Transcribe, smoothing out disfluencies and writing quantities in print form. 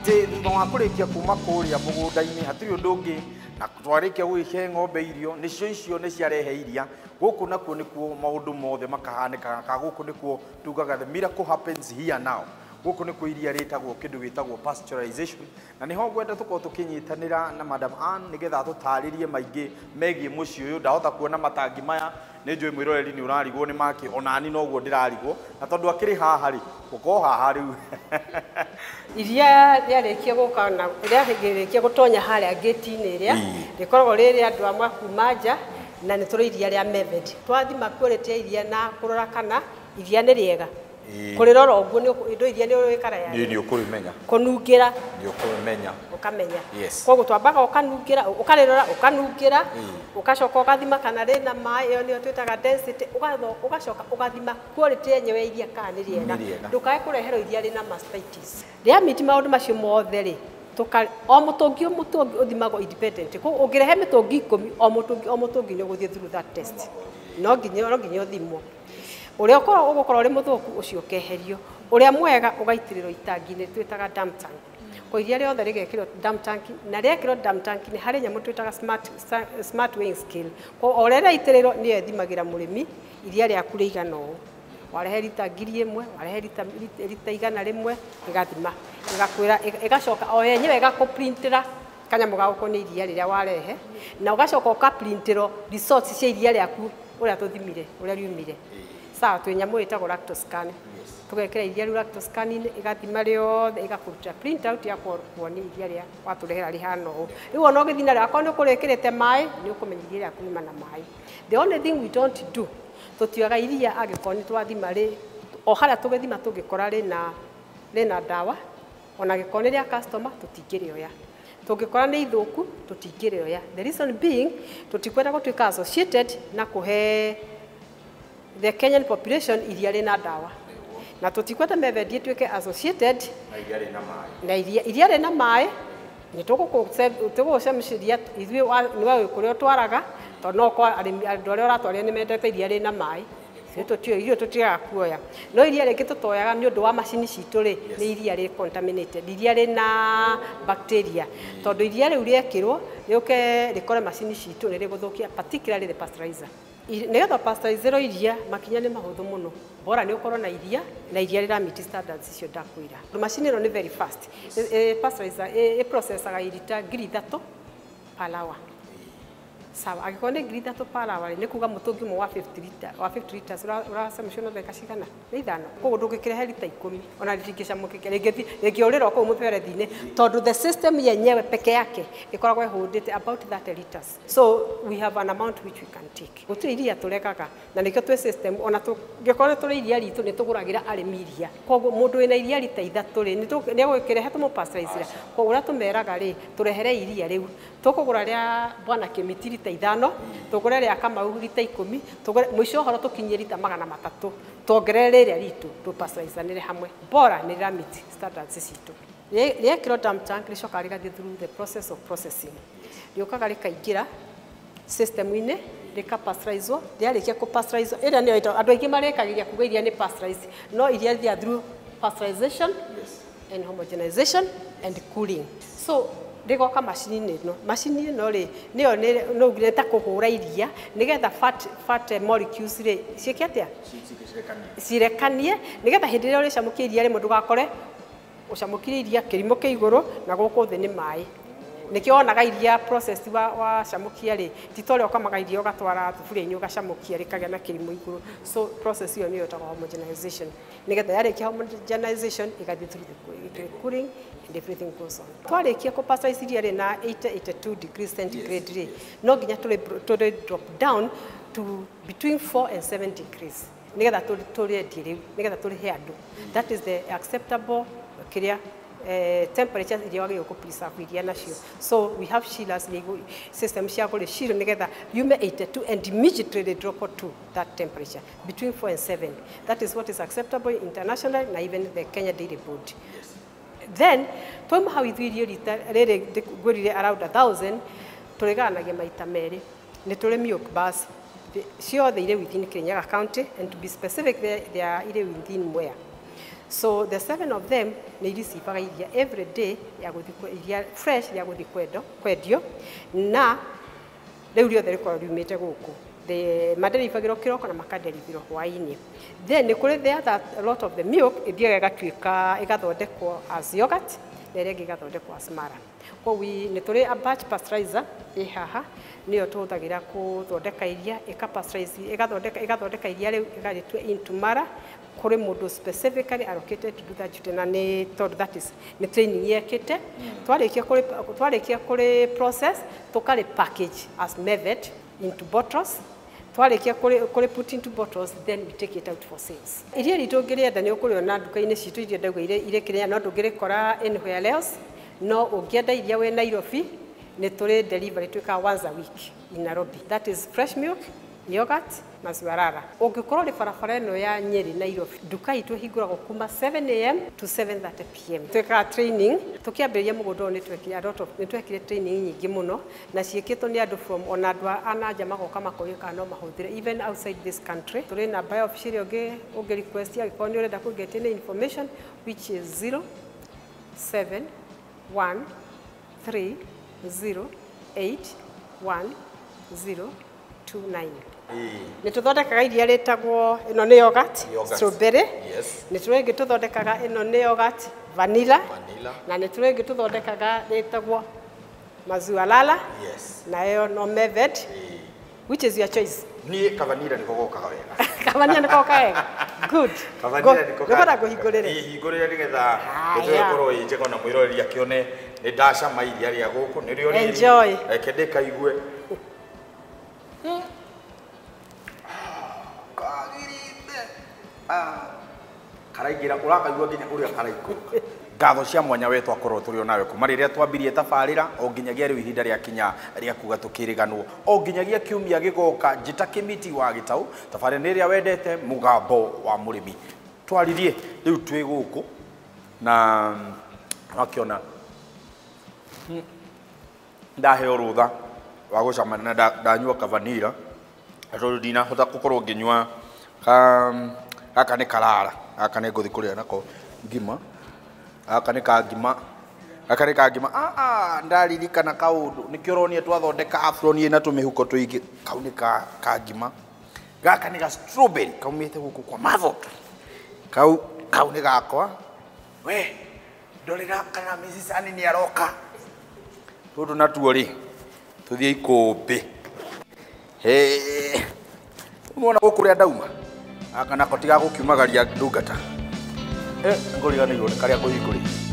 Atĩ thutha wa kũrĩkia kuma kũrĩa mũgũnda-inĩ hatirĩ ũndũ ũngĩ, na twarĩkia gũgĩkĩhe ng'ombe irio, nĩcio icio nĩ ciarehe iria. Gũkũ nakuo nĩkuo maũndũ mothe makahanĩkaga, ka gũkũ nĩkuo tugaga the miracle happens here now. Gũkũ nĩkuo iria rĩtagwo kĩndũ gĩtagwo pasteurization, na nĩho ngwenda tũkorwo tũkĩnyitanĩra na Madam Ann nĩgetha atũtarĩrie maingĩ megiĩ mũciĩ ũyũ. Ndahota kuona matangi maya, nĩ njũĩ mwĩroreri nĩ ũrarigwo nĩ makĩ, onani noguo ndĩrarigwo, na tondũ akĩrĩ haha rĩ, gũkorwo haha rĩu. Iria rĩarĩkia gũka na rĩarĩkia gũtonya harĩa gate-inĩ ĩrĩa rĩkoragwo rĩrĩ andũ amwe kuma nja, na nĩ tũrĩ iria rĩa Method. Twathima quality ya iria na kũrora kana iria nĩ rĩega. Kũrĩrora ũguo nĩ indo iria nĩ ũrĩkara ya Nĩ ũkũrĩmenya. Kũnungĩra. Nĩ ũkũrĩmenya. Ũkamenya. Koguo twambaga ũkanungĩra, ũkarĩrora, ũkanungĩra, ũgacoka ũgathima kana rĩna maĩ, ĩyo nĩyo twĩtaga density, ũgacoka ũgathima quality yenyewe ya iria kana nĩ rĩega. Ndũkae kũreherwo iria rĩna mastitis. Rĩa miti maũndũ macio mothe rĩ, o mũtũngi o mũtũngi ũthimagwo independent. Koguo ũngĩrehe mĩtũngi 10, o mũtũngi o mũtũngi nĩ ũgũthiĩ through that test. No nginya ũthimwo. Ũrĩa ũgũkorwo ũrĩ mũthũku ũcio ũkeherio, ũrĩa mwega ũgaitĩrĩrwo itangi-inĩ twĩtaga dump tank. Kwa iria rĩothe rĩgekĩrwo dump tank, na rĩekĩrwo dump tank nĩ harĩ nyamũ twĩtaga smart weighing scale. Kwa o ũrĩa rĩaitĩrĩrwo nĩyo ĩthimagĩra mũrĩmi iria rĩaku rĩigana ũũ. Warehe rita 1000, warehe rita 100, ĩgathima, ĩgakwĩra, ĩgacoka o yenyewe ĩgakũprintĩra kanyamũ ga gũkũ nĩ iria rĩrĩa warehe, na ũgacoka ũkaprintĩrwo results cia iria rĩaku ũrĩa tũthimire, ũrĩa riumire. Sawa, twĩ nyamũ ĩtagwo lactoscan. Tũgekĩra iria rĩu lactoscan-inĩ, ĩgathima rĩothe, ĩgakũrutĩra print out ya kuonia iria rĩa watũrehera rĩhana ũũ. Rĩu ona ũgĩthiĩ narĩo, akorwo nĩ ũkũrĩkĩrĩte maĩ, nĩ ũkũmenya iria rĩaku riuma na maĩ. The only thing we don't do, tũtioyaga iria angĩkorwo nĩ twathima rĩ, o harĩa tũgĩthima tũngĩkora rĩna ndawa, ona angĩkorwo nĩ rĩa customer, tũtingĩrĩoya. Tũngĩkora nĩ ithũku, tũtingĩrĩoya. The reason being, tũtikwenda gũtuĩka associated na kũhe the Kenyan population iria rĩna ndawa. Na tũtikwenda Method ĩtuĩke associated na iria rĩna maĩ. Na iria rĩna maĩ, nĩ tũgũgũcemũciria ithuĩ nĩwe wĩ kũrĩa ũtwaraga, tondũ no kwa arĩmi, andũ arĩa ũratwarĩra nĩ mendete iria rĩna maĩ. Ithuĩ tũtigaga kuoya. No iria rĩngĩ tũtoyaga nĩ ũndũ wa macini citũ rĩ, nĩ iria rĩ contaminated, iria rĩna bacteria. Tondũ iria rĩu rĩekĩrwo, rĩũke rĩkore macini citũ nĩ rĩgũthũkia, particularly the pasteurizer. Nĩgetha pasteurize iria, makinya nĩ mahũthũ mũno. Bora nĩ ũkorwo na iria, na iria rĩra meet standards icio ndakwĩra. Macini ĩno nĩ very fast. Pasteurizer, ĩ processaga irita 3,000 per hour. Sawa, angĩkorwo nĩ 3,000 per hour rĩ, nĩ kuga mũtũngi ũmwe wa 50 liter, wa 50 liters ũracamũcio na ndagĩka cigana? Nĩ 5. Koguo ndũngĩkĩrehe lita 10, ona rĩtingĩcamũkĩka, rĩngĩũrĩra o kũu mũberethi-inĩ, tondũ the system yenyewe peke yake ĩkoragwo ĩhũndĩte about 30 liters. So we have an amount which we can take. Gũtirĩ iria tũregaga, na nĩkĩo twĩ system, ona tũngĩkorwo nĩ tũrĩ iria ritũ, nĩ tũgũragĩra arĩmi iria. Koguo mũndũ wĩna iria rita 3 rĩ, nĩ egũkĩrehe tũmũpasteurize. Koguo ũrĩa tũmeraga rĩ, tũrehere iria rĩu. Tũkũgũra rĩa Bwana Kĩmiti rita 5, tũgũre rĩa Kamau rita 10, tũgũre mũico ũhoro tũkinyie rita 300, tuongerere rĩrĩa ritũ, tũpasteurizanĩre hamwe. Bora nĩ rĩra meet standards citũ. Rĩekĩrwo dump tank rĩcokaga rĩgathiĩ through the process of processing. Rĩũkaga rĩkaingĩra system-inĩ, rĩkapasteurizwo, rĩarĩkia kũpasteurizwo, ĩrĩa nĩyo ĩtagwo, andũ aingĩ marĩkagĩria kuga iria nĩ pasteurized, no iria rĩthiaga through pasteurization and homogenization and cooling. So rĩgoka macini-inĩ ĩno. Macini ĩno rĩ, nĩyo nĩ nĩ ta kũhũra iria, nĩgetha fat molecules rĩ, ciĩke atĩa? Cirekanie, nĩgetha hĩndĩ ĩrĩa ũrĩcamũkia iria rĩmwe ndũgakore ũcamũkire iria kĩrimũ kĩ igũrũ na gũkũ thĩ nĩ maĩ. Nĩkĩo wonaga iria processed wacamũkia rĩ, ti ta ũrĩa ũkamaga iria ũgatwara thuburia-inĩ ũgacamũkia rĩkagĩa na kĩrimũ igũrũ. So process ĩyo nĩyo ĩtagwo homogenization. Nĩgetha yarĩkia homogenization ĩgathiĩ through the cooling and everything goes on. Twarĩkia kũ pasteurize iria rĩ na 82 degrees centigrade rĩ, no nginya tũrĩ drop down to between 4 and 7 degrees. Nĩgetha tũrĩendie rĩu, nĩgetha tũrĩhe andũ. That is the acceptable kĩrĩa temperature iria wagĩrĩirwo kũ preserve iria nacio. So we have chillers iria system cia kũrĩ chill nĩgetha yume 82 and immediately they drop to that temperature between 4 and 7. That is what is acceptable internationally na even the Kenya Dairy Board. Then twauma hau ithuĩ irio rita rĩrĩ ngwĩrire around 1,000 tũrĩgayanagia maita merĩ. Nĩ tũrĩ milk bars ciothe irĩ within Kirinyaga County, and to be specific they are irĩ within Mwea. So the 7 of them nĩ iricibaga iria every day ya gũthiĩ iria fresh ya gũthiĩ kwendio na rĩu rĩothe rĩkoragwo riumĩte gũkũ. Maderivagĩrwo kĩroko na makaderivĩrwo hwaĩ-inĩ. Then nĩ kũrĩ the other lot of the milk ĩthiaga ĩgatuĩka ĩgathondekwo as yogurt na ĩrĩa ĩngĩ ĩgathondekwo as mara. Koguo nĩ tũrĩ a batch pasteurizer ĩ haha nĩyo tũhũthagĩra gũthondeka iria ĩka pasteurize ĩgathondeka iria rĩu ĩgarĩtua into mara. Kũrĩ mũndũ specifically allocated to do that duty na nĩ tondũ that is nĩ training yekĩte. Twarĩkia kũrĩ process tũkarĩ package as method into bottles. Twarĩkia kũrĩ put into bottles, then we take it out for sales. Iria ritũ ũngĩrĩenda nĩ ũkũrĩona nduka-inĩ citũ iria ndauga irĩ Kĩrĩnyaga, no ndũngĩrĩkora anywhere else. No ũngĩenda iria wĩ Nairobi nĩ tũrĩ delivery twĩkaga once a week in Nairobi. That is fresh milk, yogurt, maziwa lala. Ũngĩkorwo ũrĩ barabara ĩno ya Nyeri Nairobi, nduka itũ ĩhingũragwo kuma 7 am to 7:30 pm. Twĩkaga training, tũkĩambĩrĩria mũgũnda ũyũ nĩ a lot of nĩ twekire training nyingĩ mũno na ciĩkĩtwo nĩ andũ from ona andũ a na nja magoka makoria kana no mahũthĩre even outside this country. Tũrĩ namba ya office ĩrĩa ũngĩ request angĩkorwo nĩ ũrenda kũ get any information, which is 0 7 1 3 0 8 1 0 2 9. Nĩ tũthondekaga iria rĩtagwo ĩno nĩ yogurt, strawberry. Nĩ tũrĩ ĩngĩ tũthondekaga ĩno nĩ yogurt vanilla. Na nĩ tũrĩ ĩngĩ tũthondekaga rĩtagwo maziwa lala. Na ĩyo no method. Which is your choice? Niĩ kavanilla nĩko gokaga wega. Kavanilla nĩko gokaga wega. Good. Kavanilla nĩko gokaga. Ngũhingũrĩre. Hingũrĩre nĩgetha ĩkorwo ĩ njega na mwĩroreri akĩone nĩ ndacama iria rĩa gũkũ nĩrĩo rĩrĩ. Enjoy. Reke ndĩkaigue. Karaingĩra ũrakaigua nginya ũrĩa karaikũrũka. Ngatho cia mwanya we twakorwo tũrĩ onawe kuma rĩrĩa twambirie tabarĩra o nginyagia rĩu ihinda rĩa kinya rĩa kuga tũkĩrĩganwo o nginyagia kiumia gĩgoka njĩta Kĩmiti wa Gĩtaũ tabarĩra nĩ ĩrĩa wendete mũgambo wa mũrĩmi. Twaririe rĩu twĩ gũkũ na wakĩona ndaheo rũtha wa gũcama na ndanyua kavanilla tondũ ndinahota gũkorwo ngĩnyua gaka nĩ karara gaka nĩ ngũthiĩ kũrĩa nako ngima gaka nĩ ka ngima gaka nĩ ka ngima ndaririkana kaũndũ nĩkĩo ũronire twathondeka afron ĩna tũmĩhuko tũingĩ kau nĩ ka ngima gaka nĩ ga strawberry kaumĩte gũkũ kwa Mavot kau nĩ gakwa we ndorera kana Mrs. Annie nĩ aroka tũtũ natuo rĩ tũthiĩ ikũmbĩ mwana gũkũ ũrĩa ndauma gaka nako tigagũkiumagaria ndungata ngũriganĩirwo nĩ karĩa ngũhingũrĩire.